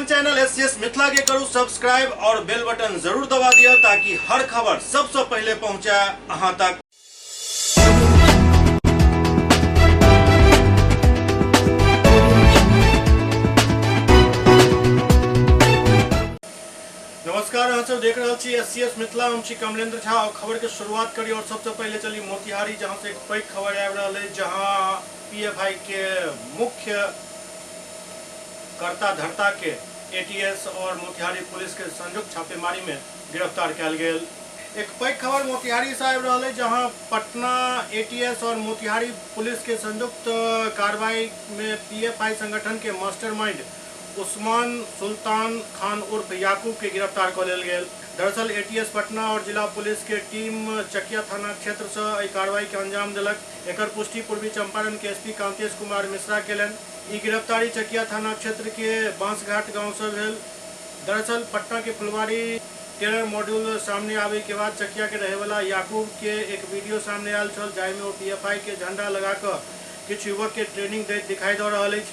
अपन channel S C S Mithila के करू सब्सक्राइब और बेल बटन जरूर दबा दिया ताकि हर खबर सबसे पहले पहुंचे अहां तक। नमस्कार, अहाँ सब देख रहल छी एस सी एस मिथिला, हम छी कमलेंद्र झा और खबर के शुरुआत करी और सबसे पहले चली मोतिहारी, जहां से एक पैघ खबर आबि रहल अछि, जहां पीएफआई के मुख्य कर्ता धर्ता के एटीएस और मोतिहारी पुलिस के संयुक्त छापेमारी में गिरफ्तार कयल गेल। एक पैघ खबर मोतिहारी से आबि रहल अछि, जहां पटना एटीएस और मोतिहारी पुलिस के संयुक्त कार्रवाई में पीएफआई संगठन के मास्टरमाइंड उस्मान सुल्तान खान उर्फ याकूब के गिरफ्तार कऽ लेल गेल। दरअसल एटीएस पटना और जिला पुलिस के टीम चकिया थाना क्षेत्र से एहि कार्रवाई के अंजाम देलक। एकर पुष्टि पूर्वी चंपारण के एसपी कांतेश कुमार मिश्रा केलनि। ई गिरफ्तारी चकिया थाना क्षेत्र के बांसघाट गांव से भेल। दरअसल पटना के फुलवारी टेरर मॉड्यूल सामने आबय के बाद चकिया के रहे वाला याकूब के एक वीडियो सामने आयल छल, जाहि में ओ पीएफआई के झंडा लगा कऽ किछु युवक के ट्रेनिंग दैत दिखाई दऽ रहल अछि।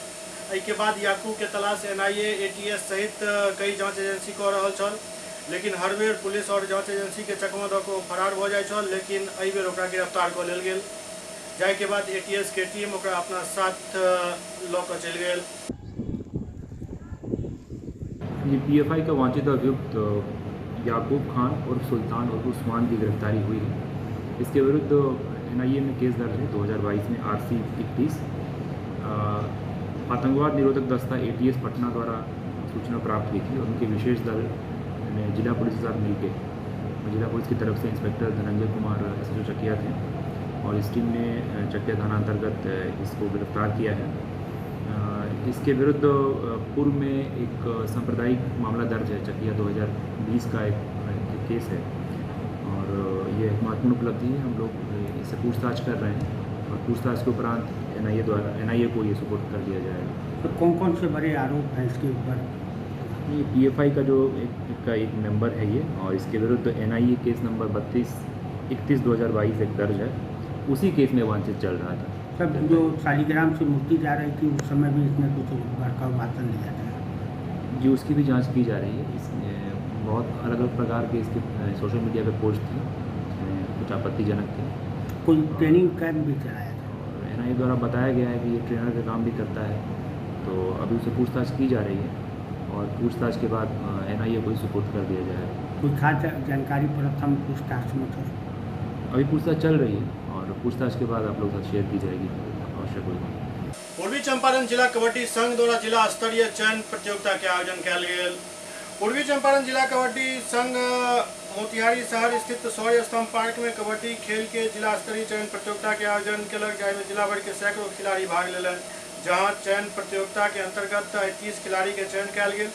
एहि के बाद याकूब के तलाश एनआईए, एटीएस सहित कई जांच एजेंसी कऽ रहल छल, लेकिन हर बेर पुलिस और जांच एजेंसी के चकमा दऽ कऽ ओ फरार भऽ जाइत छल, लेकिन एहि बेर ओकरा गिरफ्तार कऽ लेल गेल, जाहि के बाद एटीएस के टीम ओकरा अपना साथ लऽ कऽ चलि गेल। ये पीएफआई का वांछित अभियुक्त याकूब खान उर्फ सुल्तान उर्फ उस्मान की गिरफ्तारी हुई है। इसके विरुद्ध एनआईए में केस दर्ज है 2022 में आरसी 31। आतंकवाद निरोधक दस्ता एटीएस पटना द्वारा सूचना प्राप्त हुई थी और उनके विशेष दल ने जिला पुलिस के साथ मिलकर, जिला पुलिस की तरफ से इंस्पेक्टर धनंजय कुमार एसएचओ चकिया थे और इस टीम ने चकिया थाना अंतर्गत इसको गिरफ्तार किया है। इसके विरुद्ध पूर्व में एक सांप्रदायिक मामला दर्ज है, चकिया 2020 का एक केस है और ये एक महत्वपूर्ण उपलब्धि है। हम लोग इससे पूछताछ कर रहे हैं और पूछताछ के उपरांत एनआईए द्वारा एनआईए को ये सुपुर्द कर दिया जाएगा। तो कौन कौन से बड़े आरोप हैं इसके ऊपर? ये पीएफआई का जो एक मेंबर है ये, और इसके विरुद्ध एनआईए केस नंबर 32/31/2022 एक दर्ज है, उसी केस में वांछित चल रहा था। सब जो शालिग्राम से मूर्ति जा रही थी उस समय भी इसने कुछ भड़काऊ भाषण दिया था जी, उसकी भी जांच की जा रही है। इसमें बहुत अलग अलग प्रकार के इसके सोशल मीडिया पे पोस्ट थे, कुछ आपत्तिजनक थे। कोई ट्रेनिंग कैंप भी चलाया था। एनआईए द्वारा बताया गया है कि ये ट्रेनर का काम भी करता है, तो अभी उसे पूछताछ की जा रही है और पूछताछ के बाद एनआईए को ही सुपुर्द कर दिया जाएगा। कोई खास जानकारी प्रथम पूछताछ में सर? अभी पूछताछ चल रही है और पूछताछ के बाद आप लोग साथ शेयर की जाएगी आवश्यक हुई। पूर्वी चंपारण जिला कबड्डी संघ द्वारा जिला स्तरीय चयन प्रतियोगिता के आयोजन कयल गेल। पूर्वी चंपारण जिला कबड्डी संघ मोतिहारी शहर स्थित शौर्य स्तंभ पार्क में कबड्डी खेल के जिला स्तरीय चयन प्रतियोगिता के आयोजन केलक, जाहिमे जिला भर के सैकड़ों खिलाड़ी भाग लेलनि। जहां चयन प्रतियोगिता के अंतर्गत 30 खिलाड़ी के चयन कयल गेल,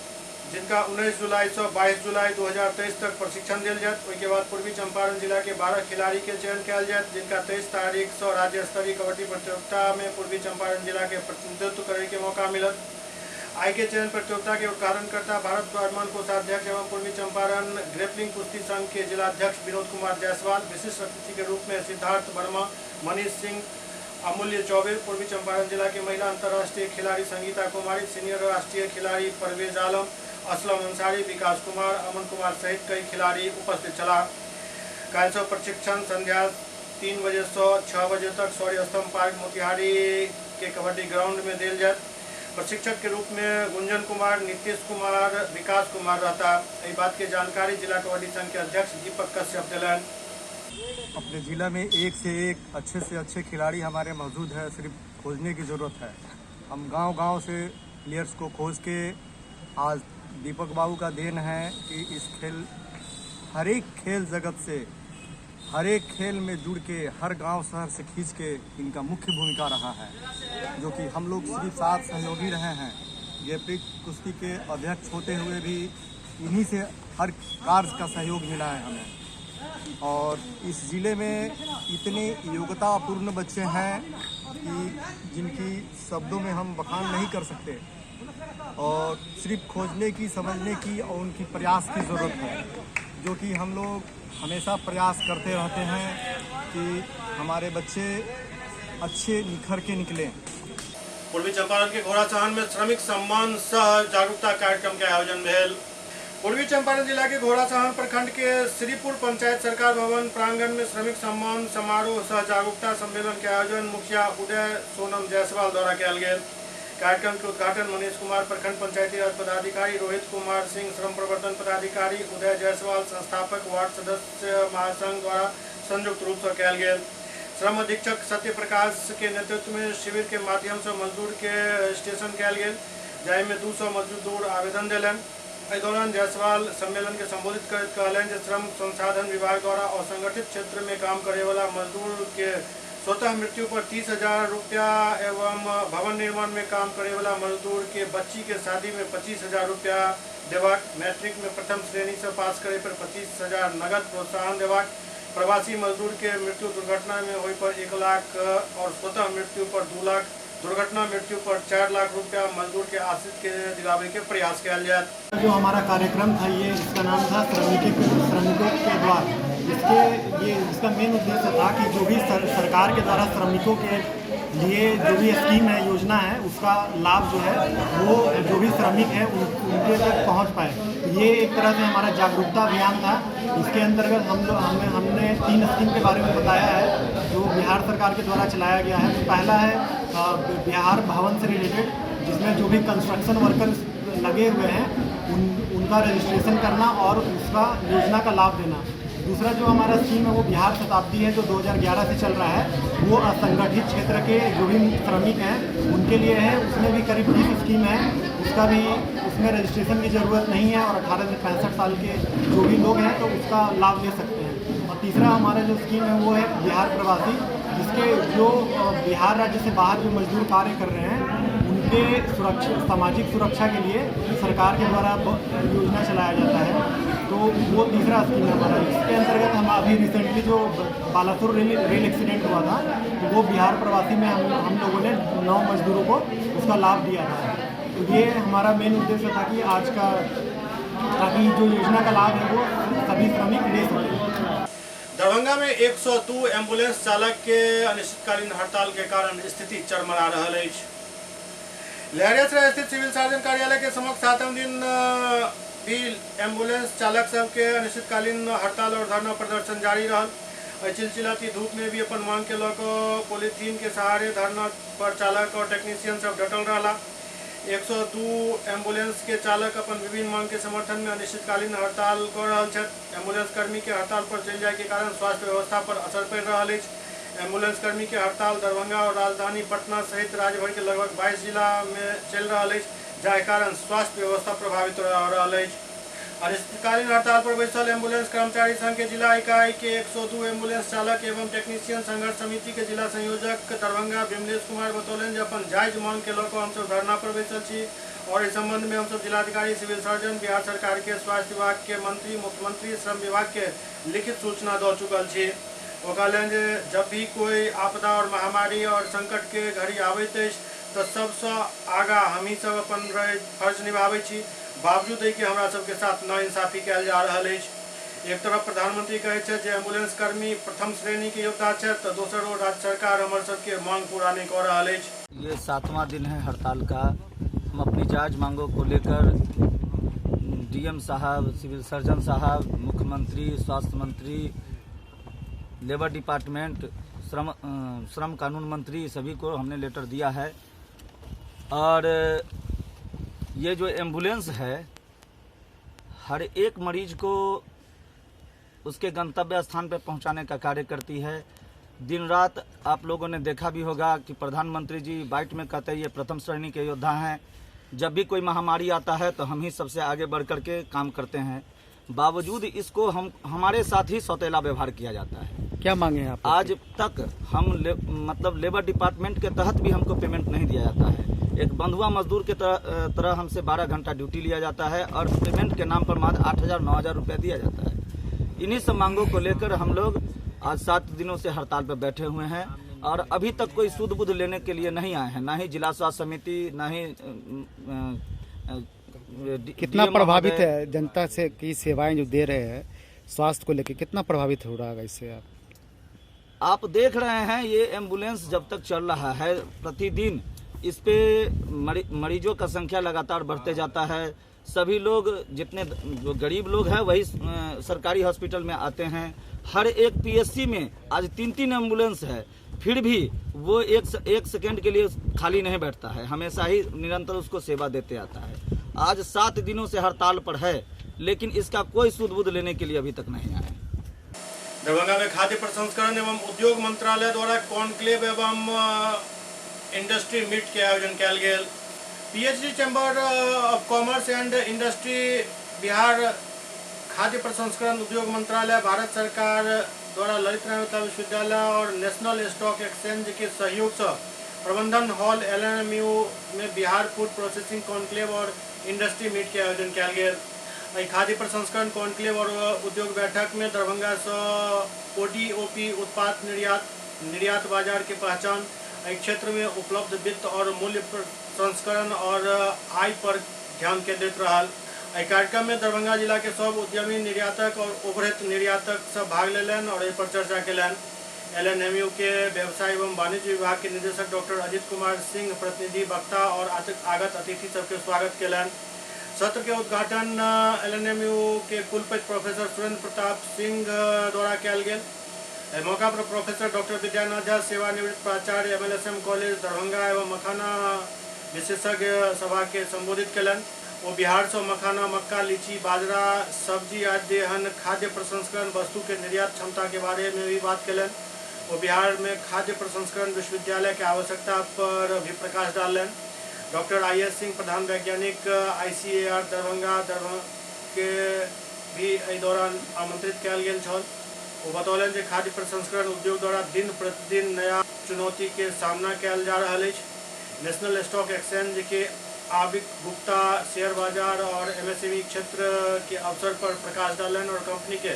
जिनका 19 जुलाई से 22 जुलाई 2023 तक प्रशिक्षण देल जायत। ओहिके बाद पूर्वी चंपारण जिला के 12 खिलाड़ी के चयन कयल जायत, जिनका 23 तारीख से राज्य स्तरीय कबड्डी प्रतियोगिता में पूर्वी चंपारण जिला के प्रतिनिधित्व करे के मौका मिलत। आई के चयन प्रतियोगिता के उद्घाटनकर्ता भारत स्वाभिमान कोषाध्यक्ष एवं पूर्वी चंपारण ग्रेपलिंग कुश्ती संघ के जिलाध्यक्ष विनोद कुमार जायसवाल, विशिष्ट अतिथि के रूप में सिद्धार्थ वर्मा, मनीष सिंह, अमूल्य चौबे, पूर्वी चंपारण जिला के महिला अंतर्राष्ट्रीय खिलाड़ी संगीता कुमारी, सीनियर राष्ट्रीय खिलाड़ी परवेज आलम, असलम अंसारी, विकास कुमार, अमन कुमार सहित कई खिलाड़ी उपस्थित छलाह। काल्हि सँ प्रशिक्षण संध्या 3 बजे से 6 बजे तक शौर्य स्तंभ पार्क मोतिहारी के कबड्डी ग्राउंड में देल जायत। प्रशिक्षक के रूप में गुंजन कुमार, नीतीश कुमार, विकास कुमार रहता। एहि बात के जानकारी जिला कबड्डी संघ के अध्यक्ष दीपक कश्यप दिलन। अपने जिला में एक से एक अच्छे से अच्छे खिलाड़ी हमारे मौजूद है, सिर्फ खोजने की ज़रूरत है। हम गांव-गांव से प्लेयर्स को खोज के आज दीपक बाबू का then है कि इस खेल, हर एक खेल जगत से, हर एक खेल में जुड़ के, हर गांव शहर से खींच के इनका मुख्य भूमिका रहा है, जो कि हम लोग सिर्फ साथ सहयोगी रहे हैं। ग्रेपलिंग कुश्ती के अध्यक्ष होते हुए भी इन्हीं से हर कार्य का सहयोग मिला है हमें। और इस ज़िले में इतने योग्यतापूर्ण बच्चे हैं कि जिनकी शब्दों में हम बखान नहीं कर सकते, और सिर्फ खोजने की, समझने की और उनकी प्रयास की ज़रूरत है, जो कि हम लोग हमेशा प्रयास करते रहते हैं कि हमारे बच्चे अच्छे निखर के निकलें। पूर्वी चंपारण के घोड़ासहन में श्रमिक सम्मान सह जागरूकता कार्यक्रम के आयोजन भेल। पूर्वी चंपारण जिला के घोड़ासहन प्रखंड के श्रीपुर पंचायत सरकार भवन प्रांगण में श्रमिक सम्मान समारोह सह जागरूकता सम्मेलन के आयोजन मुखिया उदय सोनम जायसवाल द्वारा कयल गेल। कार्यक्रम के उद्घाटन मनीष कुमार प्रखंड पंचायती राज पदाधिकारी, रोहित कुमार सिंह श्रम प्रवर्तन पदाधिकारी, उदय जायसवाल संस्थापक वार्ड सदस्य महासंघ द्वारा संयुक्त रूप से कयल गेल। श्रम अधीक्षक सत्य प्रकाश के नेतृत्व में शिविर के माध्यम से मजदूर के रजिस्ट्रेशन कयल गेल, जाहिमे 200 मजदूर आवेदन देलनि। एहि दौरान जायसवाल सम्मेलन के संबोधित करैत कहलनि जे श्रम संसाधन विभाग द्वारा असंगठित क्षेत्र में काम करे वाला मजदूर के स्वतः मृत्यु पर 30,000 रुपया एवं भवन निर्माण में काम करे वाला मजदूर के बच्ची के शादी में 25,000 रुपया देबाक, मैट्रिक में प्रथम श्रेणी से पास करे पर 25,000 नगद प्रोत्साहन देबाक, प्रवासी मजदूर के मृत्यु दुर्घटना में होई पर 1 लाख और स्वतः मृत्यु पर 2 लाख, दुर्घटना मृत्यु पर 4 लाख रुपया मजदूर के आश्रित के दिलावे के प्रयास कयल जायत। जो हमारा कार्यक्रम था ये, इसका नाम था श्रमिकों के द्वार। इसका मेन उद्देश्य था कि जो भी सरकार के द्वारा श्रमिकों के लिए जो भी स्कीम है, योजना है, उसका लाभ जो है वो जो भी श्रमिक है उनके तक पहुंच पाए। ये एक तरह से हमारा जागरूकता अभियान था। इसके अंतर्गत हम लोग हमें हमने 3 स्कीम के बारे में बताया है जो बिहार सरकार के द्वारा चलाया गया है। तो पहला है बिहार भवन से रिलेटेड, जिसमें जो भी कंस्ट्रक्शन वर्कर्स लगे हुए हैं उनका रजिस्ट्रेशन करना और उसका योजना का लाभ देना। दूसरा जो हमारा स्कीम है वो बिहार शताब्दी है, जो 2011 से चल रहा है। वो असंगठित क्षेत्र के जो भी श्रमिक हैं उनके लिए है। उसमें भी करीब 20 स्कीम है, उसका भी उसमें रजिस्ट्रेशन की ज़रूरत नहीं है और 18 से 65 साल के जो भी लोग हैं तो उसका लाभ ले सकते हैं। और तीसरा हमारा जो स्कीम है वो है बिहार प्रवासी, जिसके जो बिहार राज्य से बाहर जो मजदूर कार्य कर रहे हैं उनके सुरक्षा, सामाजिक सुरक्षा के लिए सरकार के द्वारा योजना चलाया जाता है। तो वो तीसरा स्कीम है हमारा। इसके अंतर्गत हम अभी रिसेंटली जो बालासोर रेल रेल एक्सीडेंट हुआ था तो वो बिहार प्रवासी में हम लोगों ने 9 मजदूरों को उसका लाभ दिया था। तो ये हमारा मेन उद्देश्य था कि आज का, ताकि जो योजना का लाभ है वो सभी श्रमिक ले सकें। दरभंगा में 102 एम्बुलेंस चालक के अनिश्चितकालीन हड़ताल के कारण स्थिति चरमरा रहल अछि। लहरियासराय स्थित सिविल सर्जन कार्यालय के समक्ष 7वें दिन भी एम्बुलेंस चालक सबके अनिश्चितकालीन हड़ताल और धरना प्रदर्शन जारी रहल। एहि चिलचिलाती धूप में भी अपन मांग के लऽ कऽ पॉलीथीन के सहारे धरना पर चालक और टेक्नीशियन सब डटल रहला। 102 एम्बुलेंस के चालक अपन विभिन्न मांग के समर्थन में अनिश्चितकालीन हड़ताल कऽ रहल छथि। एम्बुलेंस कर्मी के हड़ताल पर चलि जाय के कारण स्वास्थ्य व्यवस्था पर असर पड़ि रहल अछि। एम्बुलेंस कर्मी के हड़ताल दरभंगा और राजधानी पटना सहित राज्य भर के लगभग 22 जिला में चलि रहल अछि, जाहि कारण स्वास्थ्य व्यवस्था प्रभावित रहल अछि। अनिश्चितकालीन हड़ताल पर बैसल एम्बुलेंस कर्मचारी संघ के जिला इकाई के 102 एम्बुलेंस चालक एवं टेक्नीशियन संघर्ष समिति के जिला संयोजक दरभंगा विमलेश कुमार बतौलनि जे अपन जायज मांग के लऽ कऽ हमसब धरना पर बैसल छी और एहि संबंध में हमसब जिलाधिकारी, सिविल सर्जन, बिहार सरकार के स्वास्थ्य विभाग के मंत्री, मुख्यमंत्री, श्रम विभाग के लिखित सूचना दऽ चुकल छी। ओ कहलनि जे जब भी कोई आपदा और महामारी और संकट के घड़ी आबैत अछि तऽ सबसँ आगा हमही सब अपन फर्ज निभाबै छी, बावजूद एहिके हमरा सबके साथ नाइंसाफी कयल जा रहल अछि। एक तरफ प्रधानमंत्री कहै छथि जे एम्बुलेंस कर्मी प्रथम श्रेणी के योद्धा छथि, तऽ दोसर ओर राज्य सरकार हमर सबके मांग पूरा नहीं कऽ रहल अछि। ये 7वां दिन है हड़ताल का। हम अपनी जायज मांगों को लेकर डीएम साहब, सिविल सर्जन साहब, मुख्यमंत्री, स्वास्थ्य मंत्री, लेबर डिपार्टमेंट, श्रम कानून मंत्री सभी को हमने लेटर दिया है। और ये जो एम्बुलेंस है हर एक मरीज को उसके गंतव्य स्थान पर पहुंचाने का कार्य करती है। दिन रात आप लोगों ने देखा भी होगा कि प्रधानमंत्री जी बाइट में कहते हैं ये प्रथम श्रेणी के योद्धा हैं। जब भी कोई महामारी आता है तो हम ही सबसे आगे बढ़ करके काम करते हैं, बावजूद इसको हम हमारे साथ ही सौतेला व्यवहार किया जाता है। क्या मांगे हैं आप? आज तक हम मतलब लेबर डिपार्टमेंट के तहत भी हमको पेमेंट नहीं दिया जाता है। एक बंधुआ मजदूर के तरह हमसे 12 घंटा ड्यूटी लिया जाता है और पेमेंट के नाम पर मात्र 8,000 9,000 रुपया दिया जाता है। इन्हीं सब मांगों को लेकर हम लोग आज 7 दिनों से हड़ताल पर बैठे हुए हैं और अभी तक कोई सुध बुध लेने के लिए नहीं आए हैं, ना ही जिला स्वास्थ्य समिति, ना ही कितना प्रभावित है जनता से की सेवाएं जो दे रहे हैं स्वास्थ्य को लेकर, कितना प्रभावित हो रहा है इससे? आप देख रहे हैं ये एम्बुलेंस जब तक चल रहा है प्रतिदिन इस पे मरीजों का संख्या लगातार बढ़ते जाता है। सभी लोग जितने जो गरीब लोग हैं वही सरकारी हॉस्पिटल में आते हैं। हर एक पीएससी में आज 3-3 एम्बुलेंस है, फिर भी वो एक सेकेंड के लिए खाली नहीं बैठता है, हमेशा ही निरंतर उसको सेवा देते आता है। आज 7 दिनों से हड़ताल पर है, लेकिन इसका कोई सुध-बुध लेने के लिए अभी तक नहीं आया। दरभंगा में खाद्य प्रसंस्करण एवं उद्योग मंत्रालय द्वारा कॉन्क्लेव एवं इंडस्ट्री मीट के आयोजन कयल गेल। PhD chamber of commerce and industry Bihar खाद्य प्रसंस्करण उद्योग मंत्रालय भारत सरकार द्वारा ललित नारायण मिथिला विश्वविद्यालय और नेशनल स्टॉक एक्सचेंज के सहयोग से प्रबंधन हॉल एलएनएमयू में बिहार फूड प्रोसेसिंग कॉन्क्लेव और इंडस्ट्री मीट के आयोजन कयल गेल। एहि खाद्य प्रसंस्करण कॉन्क्लेव और उद्योग बैठक में दरभंगा से ओडीओपी उत्पाद निर्यात बाजार के पहचान, एहि क्षेत्र में उपलब्ध वित्त और मूल्य प्रसंस्करण और आय पर ध्यान केंद्रित रहल। एहि कार्यक्रम में दरभंगा जिला के सब उद्यमी, निर्यातक और उभरैत निर्यातक सब भाग लेलनि और एहि पर चर्चा केलनि। एलएनएमयू के व्यवसाय एवं वाणिज्य विभाग के निदेशक डॉक्टर अजित कुमार सिंह प्रतिनिधि वक्ता और आगत अतिथि सबके स्वागत केलनि। सत्र के उद्घाटन एलएनएमयू के कुलपति प्रोफेसर सुरेंद्र प्रताप सिंह द्वारा कयल गेल। एहि मौका पर प्रोफेसर डॉक्टर विद्यानाथ झा, सेवानिवृत्त प्राचार्य एमएलएसएम कॉलेज दरभंगा एवं मखाना विशेषज्ञ सभा के संबोधित केलनि। ओ बिहार से मखाना, मक्का, लीची, बाजरा, सब्जी आदि एहन खाद्य प्रसंस्करण वस्तु के निर्यात क्षमता के बारे में भी बात केलनि। वो बिहार में खाद्य प्रसंस्करण विश्वविद्यालय के आवश्यकता पर भी प्रकाश डाललनि। डॉक्टर I S Singh, प्रधान वैज्ञानिक आईसीएआर दरभंगा के भी एहि दौरान आमंत्रित कयल गेल छल। ओ बतौलनि जे खाद्य प्रसंस्करण उद्योग द्वारा दिन प्रतिदिन नया चुनौती के सामना कयल जा रहल अछि। नेशनल स्टॉक एक्सचेंज के आबिक गुप्ता शेयर बाजार और एमएसएमई क्षेत्र के अवसर पर प्रकाश डालनि और कंपनी के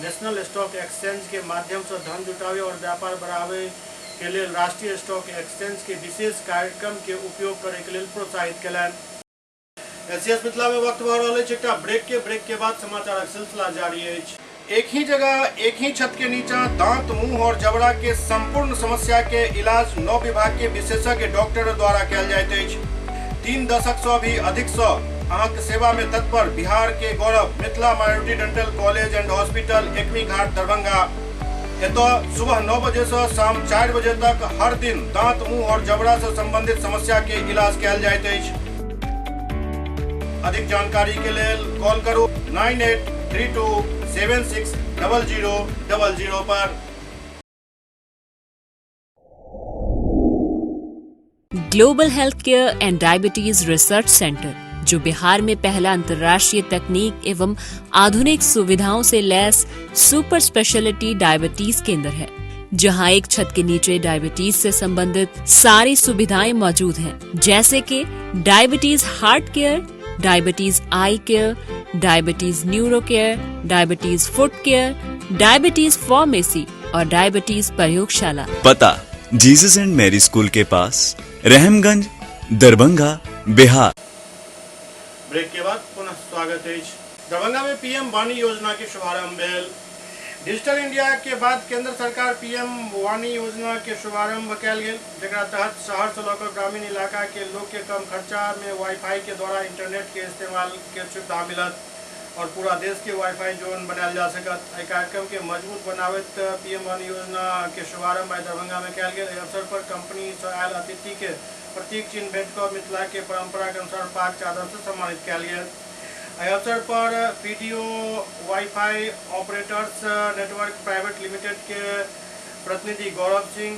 नेशनल स्टॉक एक्सचेंज के माध्यम से धन जुटावे और व्यापार बढ़ावे के लेल राष्ट्रीय स्टॉक एक्सचेंज के विशेष कार्यक्रम के उपयोग करे के लेल प्रोत्साहित केलनि। एससीएस मिथिला में वक्त भऽ रहल अछि एकटा ब्रेक के बाद समाचारक सिलसिला जारी अछि। एक ही जगह एक ही छत के नीचा दांत, मुंह और जबड़ा के संपूर्ण समस्या के इलाज 9 विभाग के विशेषज्ञ डॉक्टर द्वारा कयल जाइत अछि। 3 दशक से भी अधिक से अहाँके सेवा में तत्पर बिहार के गौरव Mithila minority dental college and hospital, Ekmi Ghat, Darbhanga. एतऽ सुबह 9 बजे से शाम 4 बजे तक हर दिन दांत, मुंह और जबड़ा से संबंधित समस्या के इलाज कयल जाइत अछि। अधिक जानकारी के लेल कॉल करू 9832 7600 00 पर। Global health care and diabetes research centre, जो बिहार में पहला अंतर्राष्ट्रीय तकनीक एवं आधुनिक सुविधाओं से लैस सुपर स्पेशलिटी डायबिटीज केंद्र है, जहां एक छत के नीचे डायबिटीज से संबंधित सारी सुविधाएं मौजूद हैं, जैसे कि diabetes heart care, diabetes eye care, diabetes neuro care, diabetes foot care, diabetes pharmacy और डायबिटीज प्रयोगशाला। पता जीसस एंड मैरी स्कूल के पास, रहमगंज, दरभंगा, बिहार। ब्रेक के बाद पुनः स्वागत अछि। दरभंगा में पीएम वाणी योजना के शुभारंभ भेल। डिजिटल इंडिया के बाद केंद्र सरकार पीएम वाणी योजना के शुभारंभ कयल गेल, जकरा तहत शहर से लऽ कऽ ग्रामीण इलाका के लोग के कम खर्चा में वाईफाई के द्वारा इंटरनेट के इस्तेमाल के सुविधा मिलत और पूरा देश के वाईफाई जोन बनायल जा सकत। एहि कार्यक्रम के मजबूत बनाबैत पीएम वाणी योजना के शुभारंभ आइ दरभंगा में कयल गेल। एहि अवसर पर कंपनी से आयल अतिथि के प्रतीक चिन्ह भेंट कऽ मिथिला के परंपरा के अनुसार पाग चादर से सम्मानित कयल गेल। एहि अवसर पर PDO wifi operators network private limited के प्रतिनिधि गौरव सिंह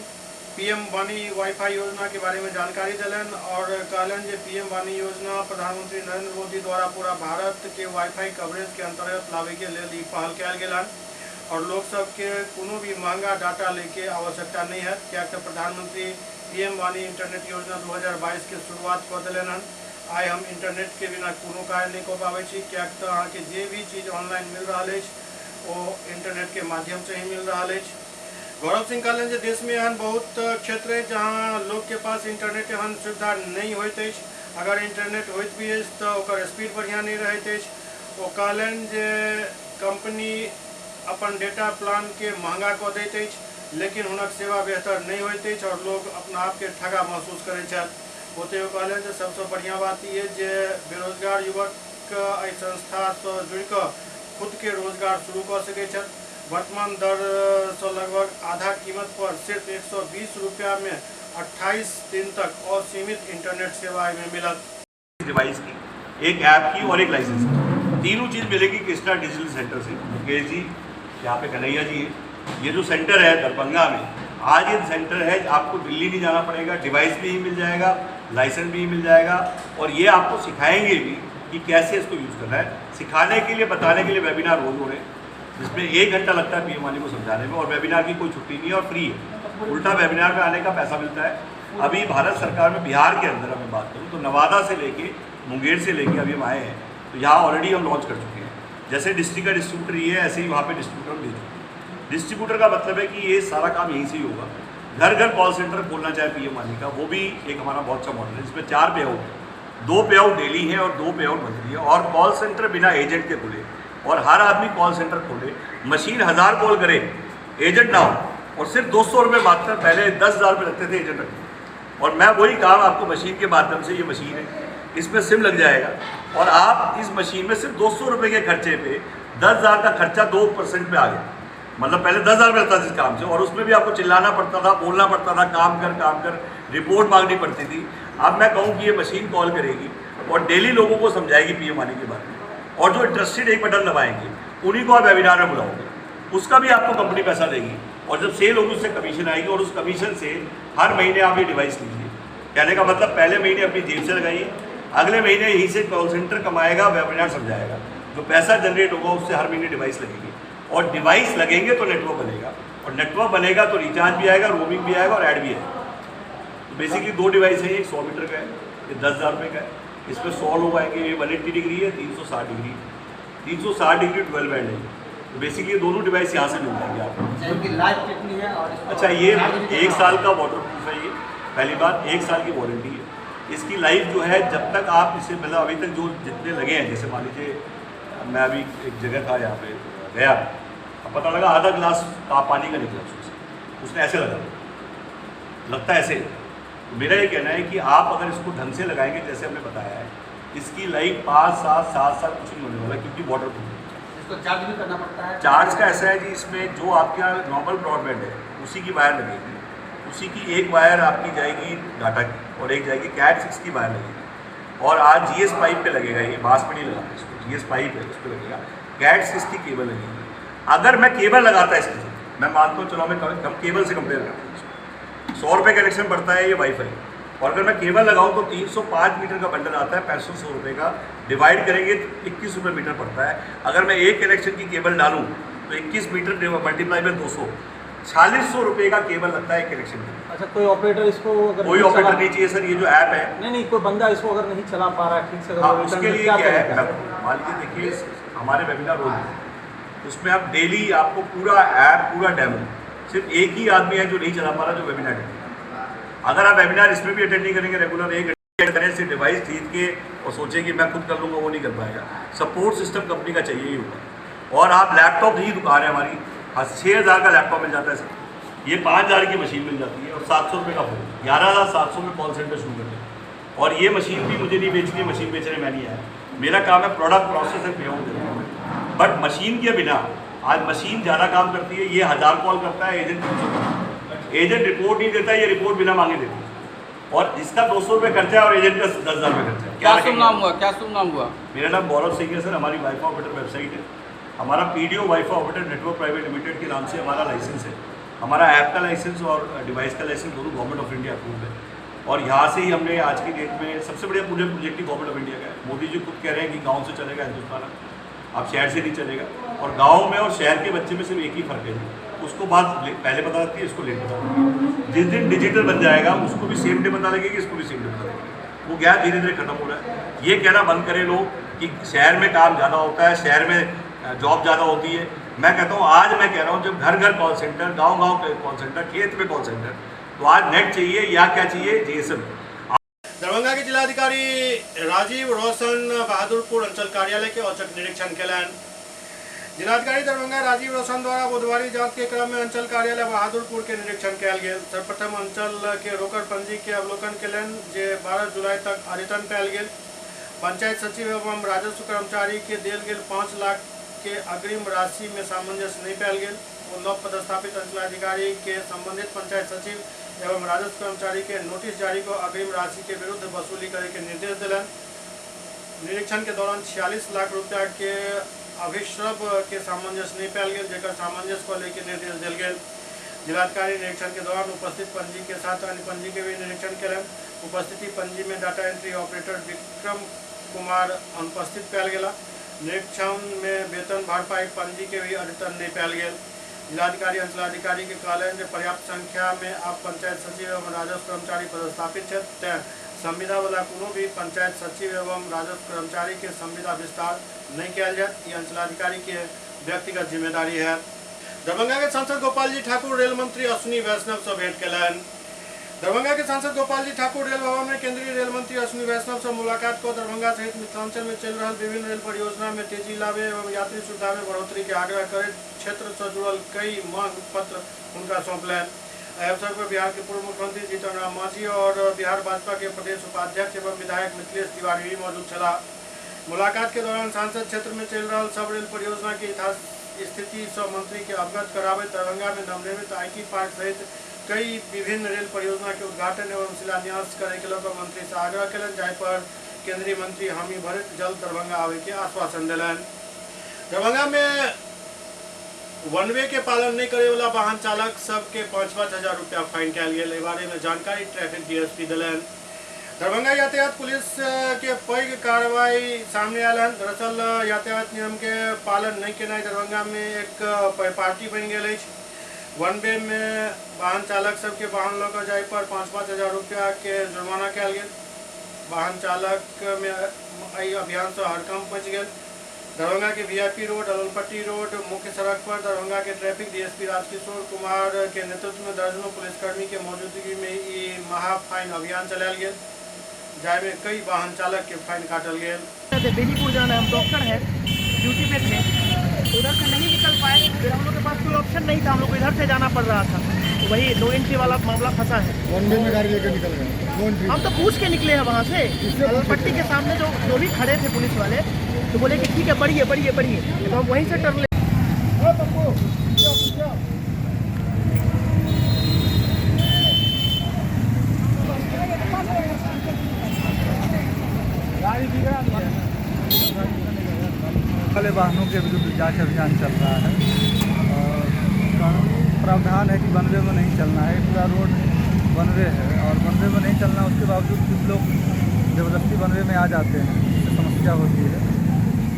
पीएम वाणी वाईफाई योजना के बारे में जानकारी देलनि और कहलनि जे पीएम वाणी योजना प्रधानमंत्री नरेंद्र मोदी द्वारा पूरा भारत के वाईफाई कवरेज के अंतर्गत लाबे के लेल ई पहल कयल गेल हन और लोग सबके कोनो भी महंगा डाटा लेके आवश्यकता नहीं है, कियाकि तऽ प्रधानमंत्री पीएम वाणी इंटरनेट योजना 2022 के शुरुआत कऽ देलनि हन। आइ हम इंटरनेट के बिना कोनो कार्य नहीं कऽ पाबै छी, कियाकि तऽ अहाँके जे भी चीज ऑनलाइन मिल रहल अछि ओ इंटरनेट के माध्यम से ही मिल रहल अछि। गौरव सिंह कहलनि जे देश में एहन बहुत क्षेत्र अछि जहाँ लोग के पास इंटरनेट एहन सुविधा नहीं होइत अछि, अगर इंटरनेट होइत भी अछि तऽ ओकर स्पीड बढ़िआँ नहीं रहैत अछि। ओ कहलनि जे कंपनी अपन डेटा प्लान के महंगा कऽ दैत अछि, लेकिन हुनक सेवा बेहतर नहीं होइत अछि और लोग अपना आपके ठगा महसूस करैत छथि। ओतहि ओ कहलनि जे सबसँ बढ़िया बात ई अछि जे बेरोजगार युवक एहि संस्थासँ जुड़ि कऽ खुदके रोजगार शुरू कऽ सकैत छथि। वर्तमान दरसँ लगभग आधा कीमत पर सिर्फ 120 रुपया मे 28 दिन तक असीमित इंटरनेट सेवा एहिमे मिलत। डिवाइस की, एक ऐप की और एक लाइसेंस की, तीनों चीज़ मिलेगी कृष्णा डिजिटल सेंटर से। मुकेश जी यहाँ पे कन्हैया जी हैं। ये जो सेंटर है दरभंगा में, आज ये सेंटर है, आपको दिल्ली नहीं जाना पड़ेगा, डिवाइस भी मिल जाएगा, लाइसेंस भी मिल जाएगा और ये आपको सिखाएंगे भी कि कैसे इसको यूज़ करना है। सिखाने के लिए, बताने के लिए वेबिनार रोज हो रहे हैं, जिसमें 1 घंटा लगता है पीएम वानी को समझाने में और वेबिनार की कोई छुट्टी नहीं है और फ्री है। उल्टा वेबिनार में आने का पैसा मिलता है। अभी भारत सरकार में बिहार के अंदर मैं बात करूँ तो नवादा से लेके मुंगेर से लेके अभी हम आए हैं, तो यहाँ ऑलरेडी हम लॉन्च कर चुके हैं। जैसे डिस्ट्रिक्ट का डिस्ट्रीब्यूटर ये है, ऐसे ही वहाँ पे डिस्ट्रीब्यूटर हम दे चुके हैं। डिस्ट्रीब्यूटर का मतलब है कि ये सारा काम यहीं से ही होगा। घर घर कॉल सेंटर खोलना चाहे पीएम वानी का, वो भी एक हमारा बहुत अच्छा मॉडल है, जिसमें 4 पे आउट है, 2 पे आउट डेली है और 2 पे आउट मंथली है। और कॉल सेंटर बिना एजेंट के खुले और हर आदमी कॉल सेंटर खोले, मशीन 1000 कॉल करे, एजेंट ना हो, और सिर्फ 200 रुपये मात्र, पहले 10,000 रुपये लगते थे एजेंट रखने। और मैं वही काम आपको मशीन के माध्यम से, ये मशीन है, इसमें सिम लग जाएगा और आप इस मशीन में सिर्फ 200 रुपये के खर्चे पे 10,000 का खर्चा 2% पे आ गया। मतलब पहले 10,000 रुपये लगता था इस काम से और उसमें भी आपको चिल्लाना पड़ता था, बोलना पड़ता था, काम कर काम कर, रिपोर्ट मांगनी पड़ती थी। अब मैं कहूँ कि ये मशीन कॉल करेगी और डेली लोगों को समझाएगी पीएम वानी के बारे में, और जो इंटरेस्टेड एक बटन दबाएंगे उन्हीं को आप वेबिनार में बुलाओगे, उसका भी आपको कंपनी पैसा देगी और जब सेल होगी उससे कमीशन आएगी और उस कमीशन से हर महीने आप ये डिवाइस लीजिए। कहने का मतलब पहले महीने अपनी जेब से लगाइए, अगले महीने यहीं से कॉल सेंटर कमाएगा, वेबिनार समझाएगा, जो पैसा जनरेट होगा उससे हर महीने डिवाइस लगेगी और डिवाइस लगेंगे तो नेटवर्क बनेगा और नेटवर्क बनेगा तो रिचार्ज भी आएगा, रोमिंग भी आएगा और ऐड भी आएगा। तो बेसिकली 2 डिवाइस है, एक 100 मीटर का है, ये 10,000 रुपये का है, इसमें 100 लोग आएंगे, ये 180 डिग्री है, 360 डिग्री, 360 डिग्री 12 बैंड है। तो बेसिकली दोनों डिवाइस यहाँ से मिल जाएंगे आपको। इनकी लाइफ कितनी है? और अच्छा, ये 1 साल का वाटर प्रूफ है, ये पहली बात 1 साल की वारंटी है। इसकी लाइफ जो है जब तक आप इसे, मतलब अभी तक जो जितने लगे हैं, जैसे मान लीजिए मैं अभी एक जगह था यहाँ पे गया, अब पता लगा आधा गिलास का पानी का निकला उसमें से, उसने ऐसे लगा, लगता है ऐसे। तो मेरा ये कहना है कि आप अगर इसको ढंग से लगाएंगे जैसे हमने बताया है, इसकी लाइफ 5 7 7 साल कुछ नहीं होने वाला, क्योंकि वाटर प्रूफ है। इसको चार्ज भी करना पड़ता है। चार्ज का ऐसा है जी, इसमें जो आपके यहाँ नॉर्मल ब्रॉडबैंड है उसी की वायर लगेगी, उसी की एक वायर आपकी जाएगी डाटा की और एक जाएगी कैट 6 की वायर लगेगी। और आज GS pipe पे लगेगा, ये बांस पे नहीं लगाते इसको, GS pipe है उस पर लगेगा, कैट 6 की केबल लगेगी। अगर मैं केबल लगाता इसकी, मैं मानता हूँ चलो मैं हम केबल से कंपेयर करते हैं इसको, 100 रुपये कनेक्शन पड़ता है ये वाईफाई, और अगर मैं केबल लगाऊँ तो 305 मीटर का बंडल आता है, 6500 रुपये का, डिवाइड करेंगे तो 21 रुपये मीटर पड़ता है। अगर मैं एक कनेक्शन की केबल डालूँ तो 21 मीटर मल्टीप्लाई में 200, 4600 रुपये का केबल लगता है एक कनेक्शन का। अच्छा, कोई ऑपरेटर इसको अगर कोई ऑपरेटर नहीं चाहिए सर, ये जो ऐप है। नहीं नहीं, कोई बंदा इसको अगर नहीं चला पा रहा है ठीक से, हाँ, उसके लिए क्या है, मान लीजिए देखिए हमारे वेबिनार रोज है, उसमें आप डेली आपको पूरा ऐप पूरा डेमो, सिर्फ एक ही आदमी है जो नहीं चला पा रहा, जो वेबिनार अटेंड। अगर आप वेबिनार इसमें भी अटेंड नहीं करेंगे रेगुलर, एक घंटे से डिवाइस खरीद के और सोचे कि मैं खुद कर लूँगा, वो नहीं कर पाएगा। सपोर्ट सिस्टम कंपनी का चाहिए ही होगा। और आप लैपटॉप ही दुकान है हमारी, हाँ 6000 का लैपटॉप मिल जाता है सर, ये 5000 की मशीन मिल जाती है और 700 रुपये का फ़ोन, 11700 में कॉल सेंटर शुरू करते हैं। और ये मशीन भी मुझे नहीं बेचनी है, मशीन बेचने मैं नहीं आया, मेरा काम है product process and pay out देना। बट मशीन के बिना आज मशीन ज़्यादा काम करती है, ये 1000 कॉल करता है, एजेंट 300 करता है, एजेंट रिपोर्ट नहीं देता, ये रिपोर्ट बिना मांगे देती है। और इसका 200 रुपये खर्चा है और एजेंट का 10,000 रुपये खर्चा है। क्या शुभ नाम हुआ, क्या शुभ नाम हुआ? मेरा नाम गौरव सिंह है सर, हमारी वाईफाई ऑपरेटर वेबसाइट है, हमारा PDO wifi operator network private limited के नाम से हमारा लाइसेंस है। हमारा ऐप का लाइसेंस और डिवाइस का लाइसेंस दोनों गवर्नमेंट ऑफ इंडिया अप्रूव है। और यहाँ से ही हमने आज की डेट में सबसे बढ़िया पूरे प्रोजेक्ट ही गवर्नमेंट ऑफ इंडिया का है। मोदी जी खुद कह रहे हैं कि गाँव से चलेगा हिंदुस्तान, अब शहर से नहीं चलेगा। और गाँव में और शहर के बच्चे में सिर्फ एक ही फ़र्क है, उसको बात पहले पता लगती है, इसको लेट पता लगती है। जिस दिन डिजिटल बन जाएगा उसको भी सेम डे पता लगेगी, इसको भी सेम डे पता लगेगी। वो गैप धीरे धीरे खत्म हो रहा है। ये कहना बंद करें लोग कि शहर में काम ज़्यादा होता है, शहर में जॉब ज़्यादा होती है। मैं कहता हूँ, आज मैं कह रहा हूँ, जब घर घर कॉल सेंटर, गाँव गाँव कॉल सेंटर, खेत में कॉल सेंटर, तो आज नेट चाहिए या क्या चाहिए, जीएसएम। दरभंगा के जिलाधिकारी राजीव रोशन बहादुरपुर अंचल कार्यालय के औचक निरीक्षण केलनि। जिलाधिकारी दरभंगा राजीव रोशन द्वारा बुधवारी जांच के क्रम में अंचल कार्यालय बहादुरपुर के निरीक्षण कयल गेल। सर्वप्रथम अंचल के रोकड़ पंजी के अवलोकन केलनि, जे 12 जुलाई तक अद्यतन पायल गेल। पंचायत सचिव एवं राजस्व कर्मचारी के देल गेल 5 लाख के अग्रिम राशि में सामंजस्य नहीं पायल गेल। ओ नव पदस्थापित अंचलाधिकारी के संबंधित पंचायत सचिव एवं राजस्व कर्मचारी के नोटिस जारी को अग्रिम राशि के विरुद्ध वसूली करे के निर्देश दिलनि। निरीक्षण के दौरान 46 लाख रुपया के अभिश्रव के सामंजस्य नहीं पायल गेल, जेकर सामंजस्य को लेकर निर्देश दिल गेल। जिलाधिकारी निरीक्षण के दौरान उपस्थित पंजी के साथ अन्य पंजी के भी निरीक्षण केलनि। उपस्थिति पंजी में data entry operator Vikram Kumar अनुपस्थित पायल गेला। निरीक्षण में वेतन भरपाई पंजी के भी अद्यतन नहीं पायल गेल। जिलाधिकारी अंचलाधिकारी के कहलनि जे पर्याप्त संख्या में आब पंचायत सचिव एवं राजस्व कर्मचारी पदस्थापित छथि, तें संविदा वाला कोनो भी पंचायत सचिव एवं राजस्व कर्मचारी के संविदा विस्तार नहीं कयल जायत। ई अंचलाधिकारी के व्यक्तिगत जिम्मेदारी है। दरभंगा के सांसद गोपाल जी ठाकुर रेल मंत्री अश्विनी वैष्णव से भेंट केलनि। दरभंगा के सांसद गोपाल जी ठाकुर रेल भवन में केंद्रीय रेल मंत्री अश्विनी वैष्णव से मुलाकात को दरभंगा सहित मिथिलांचल में चल रहा विभिन्न रेल परियोजना में तेजी लावे एवं यात्री सुविधा में बढ़ोतरी के आग्रह करैत क्षेत्र से जुड़ल कई मांग पत्र हुनका सौंपलनि। एहि अवसर पर बिहार के पूर्व मुख्यमंत्री जीतन राम मांझी और बिहार भाजपा के प्रदेश उपाध्यक्ष एवं विधायक मिथिलेश तिवारी भी मौजूद छलाह। मुलाकात के दौरान सांसद क्षेत्र में चल रहा सब रेल परियोजना की स्थिति से मंत्री के अवगत कराबैत दरभंगा में नवनिर्मित IT park सहित कई विभिन्न रेल परियोजना के उद्घाटन एवं शिलान्यास करे के लऽ मंत्री से आग्रह केलनि, जाहि पर केंद्रीय मंत्री हामी भरैत जल्द दरभंगा आबय के आश्वासन देलनि। दरभंगा में वन वे के पालन नहीं करे वाला वाहन चालक सबके 5-5 हजार रुपया फाइन कयल गेल। एहि बारे में जानकारी ट्रैफिक डीएसपी देलनि। दरभंगा यातायात पुलिस के पैघ कार्रवाई सामने आयल हन। दरअसल यातायात नियम के पालन नहीं केनाइ दरभंगा में एक परिपाटी बनि गेल अछि। वन वे में वाहन चालक सबके वाहन लऽ कऽ जाय पर 5-5 हजार रुपया के जुर्माना कयल गेल। वाहन चालक में एहि अभियान से हड़कंप मचि गेल। दरभंगा के वीआईपी रोड, अलनपट्टी रोड मुख्य सड़क पर दरभंगा के ट्रैफिक डीएसपी राजकिशोर कुमार के नेतृत्व में दर्जनों पुलिसकर्मी के मौजूदगी में ई महा फाइन अभियान चलायल गेल, जाहिमे कई वाहन चालक के फाइन काटल गेल। बेनीपुर जाना है, हम डॉक्टर हैं, ड्यूटी पे थे, उधर से नहीं निकल पाए, फिर हम लोग के पास कोई ऑप्शन नहीं था, हम लोग को इधर से जाना पड़ रहा था, तो वही नो एंट्री वाला मामला फंसा है। वन वे में गाड़ी लेकर निकल गए। हम तो पूछ के निकले हैं वहाँ से, पट्टी के सामने जो भी खड़े थे पुलिस वाले, तो बोले कि ठीक है बढ़िए बढ़िए बढ़िए, तो हम वहीं से टर्न ले। वाले वाहनों के विरुद्ध जांच अभियान चल रहा है और कानूनी प्रावधान है कि वन वे में नहीं चलना है। पूरा रोड वन वे है और वन वे में नहीं चलना, उसके बावजूद कुछ लोग ज़बरदस्ती वन वे में आ जाते हैं, उससे समस्या होती है।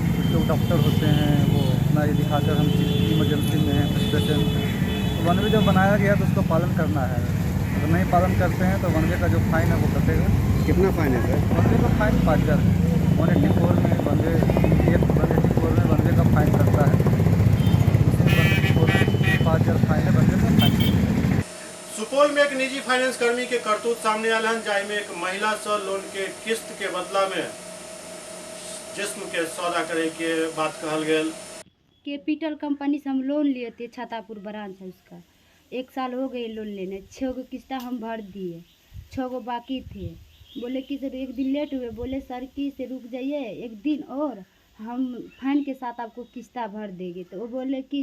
कुछ लोग डॉक्टर होते हैं, वो अपना ये दिखाकर हम इमरजेंसी में हैं, कुछ पेशेंट हैं। तो वन वे जब बनाया गया तो उसका पालन करना है, अगर नहीं पालन करते हैं तो वन वे का जो फाइन है वो कटेगा। कितना फाइन है सर? वन वे का फाइन 5000 है। 184 में वन वे, 184 में वन वे का फाइन कटता है, 5000 फाइन है वन वे का फाइन। सुपौल में एक निजी फाइनेंस कर्मी के करतूत सामने आयल हन, जाहिमे एक महिला से लोन के किस्त के बदला में जिस्म के सौदा करे के बात कहल गेल। कैपिटल कंपनी से हम लोन लिए थे, छातापुर ब्रांच है उसका। 1 साल हो गए लोन लेने, 6 गो किस्ता हम भर दिए, 6 गो बाकी थे। बोले कि सर एक दिन लेट हुए, बोले सर कि से रुक जाइए एक दिन और हम फाइन के साथ आपको किस्ता भर देंगे। तो वो बोले कि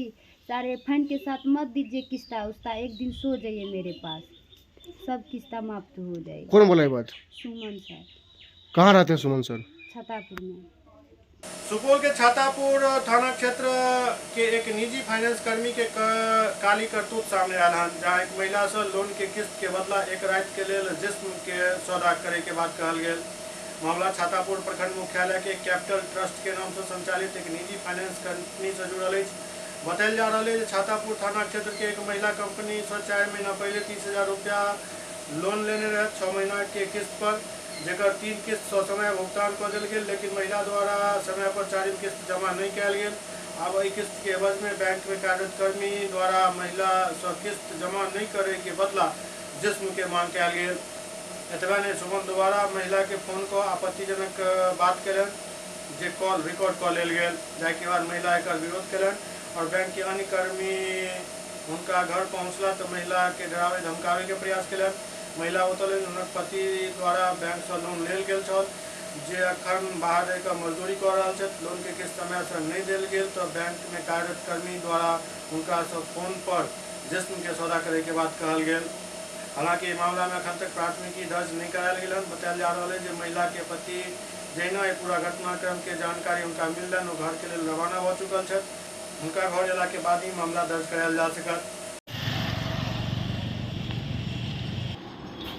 सर फाइन के साथ मत दीजिए किस्ता, उसका एक दिन सो जाइए मेरे पास, सब किस्ता माफ हो जाएगा। कौन बोला ये बात? सुमन सर। कहाँ रहते हैं सुमन सर? छातापुर में। सुपौल के छातापुर थाना क्षेत्र के एक निजी फाइनेंस कर्मी के काली करतूत सामने आयल हन, जहां एक महिला से लोन के किस्त के बदला एक रात के लेल जिस्म के सौदा करे के बात कहल गेल। मामला छातापुर प्रखंड मुख्यालय के कैपिटल ट्रस्ट के नाम से संचालित एक निजी फाइनेंस कंपनी से जुड़ल अछि। बतायल जा रहा है छातापुर थाना क्षेत्र के एक महिला कंपनी से 4 महीना पहले 30,000 रुपया लोन लेने रहे 6 महीना के किस्त पर, जेकर 3 किस्त ससमय भुगतान कऽ देल गेल, लेकिन महिला द्वारा समय पर 4 किस्त जमा नहीं कयल गेल। आब एहि किस्त के एवज में बैंक में कार्यरत कर्मी द्वारा महिला सँ किस्त जमा नहीं करे के बदला जिस्म के मांग कयल गेल। एतबा नहि, सुमन द्वारा महिला के फोन कऽ आपत्तिजनक बात कयलनि। जे कॉल रिकॉर्ड कऽ लेल गेल, जाहिके बाद महिला एकर विरोध केलनि और बैंक के अन्य कर्मी हुनका घर पहुँचला तऽ महिला के डरावे धमकावे के प्रयास केलनि। महिला बतौलनि हुनक पति द्वारा बैंक से लोन लेल गेल छल, जे अखन बाहर रहि कऽ मजदूरी कऽ रहल छथि। लोन के किस्त समय से नहि देल गेल तऽ बैंक में कार्यरत कर्मी द्वारा हुनका से फोन पर जिस्म के सौदा करे के बात कहल गेल। हालांकि मामला में अखन तक प्राथमिकी दर्ज नहीं करायल गेल हन। बतायल जा रहल है जे महिला के पति जहिना एहि पूरा घटनाक्रम के जानकारी हुनका मिललनि ओ घर के लेल रवाना भऽ चुकल छथि। हुनका घर अयला के बाद ही मामला दर्ज करायल जा सकत।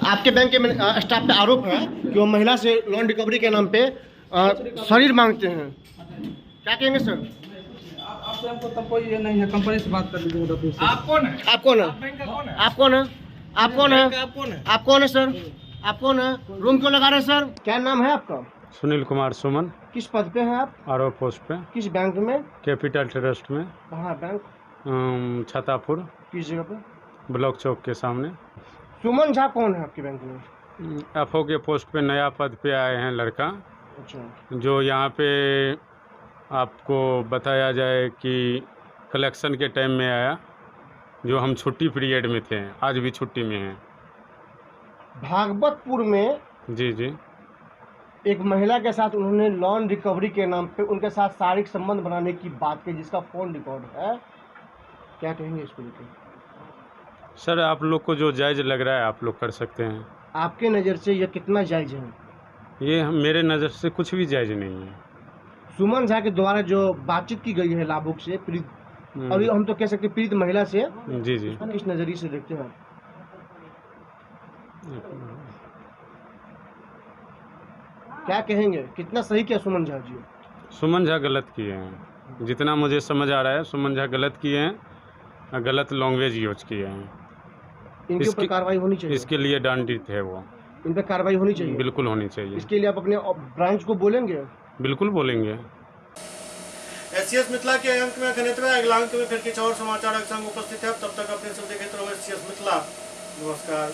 आपके बैंक के स्टाफ पे आरोप है कि वो महिला से लोन रिकवरी के नाम पे शरीर मांगते हैं, क्या कहेंगे सर? आपसे हमको तब कोई ये नहीं है, कंपनी से बात कर लीजिए। आप कौन है? आप कौन है? आप कौन है? आप कौन है? आप कौन है सर? आप कौन है? रूम क्यों लगा रहे हैं सर? क्या नाम है आपका? सुनील कुमार सुमन। किस पद पे हैं आप? आरओ पोस्ट पे। किस बैंक में? कैपिटल ट्रस्ट में। कहाँ बैंक? छतापुर। किस जगह पे? ब्लॉक चौक के सामने। सुमन झा कौन है आपके बैंक में? एफओ के पोस्ट पे नया पद पे आए हैं लड़का। अच्छा। जो यहाँ पे आपको बताया जाए कि कलेक्शन के टाइम में आया, जो हम छुट्टी पीरियड में थे, आज भी छुट्टी में हैं। भागवतपुर में जी जी एक महिला के साथ उन्होंने लोन रिकवरी के नाम पे उनके साथ शारीरिक संबंध बनाने की बात की, जिसका फोन रिकॉर्ड है, क्या कहेंगे इसको लेकर? सर आप लोग को जो जायज़ लग रहा है आप लोग कर सकते हैं। आपके नज़र से यह कितना जायज़ है? ये मेरे नज़र से कुछ भी जायज़ नहीं है। सुमन झा के द्वारा जो बातचीत की गई है लाभुक से, पीड़ित, अभी हम तो कह सकते हैं पीड़ित महिला से, जी जी, किस नज़रिए से देखते हैं आप? क्या कहेंगे, कितना सही किया सुमन झा जी? सुमन झा गलत किए हैं, जितना मुझे समझ आ रहा है सुमन झा गलत किए हैं, गलत लैंग्वेज यूज किए हैं। इनके ऊपर कार्रवाई होनी चाहिए। इसके लिए दंडित है वो। इन पर कार्रवाई होनी चाहिए, बिल्कुल होनी चाहिए। इसके लिए आप अपने ब्रांच को बोलेंगे? बिल्कुल बोलेंगे। एससीएस मिथिला के अंक में अखन एतबे, अगला अंक में फिर किछु और समाचारक संग उपस्थित है। तब तक अपने सब देखैत रहू एससीएस मिथिला। नमस्कार।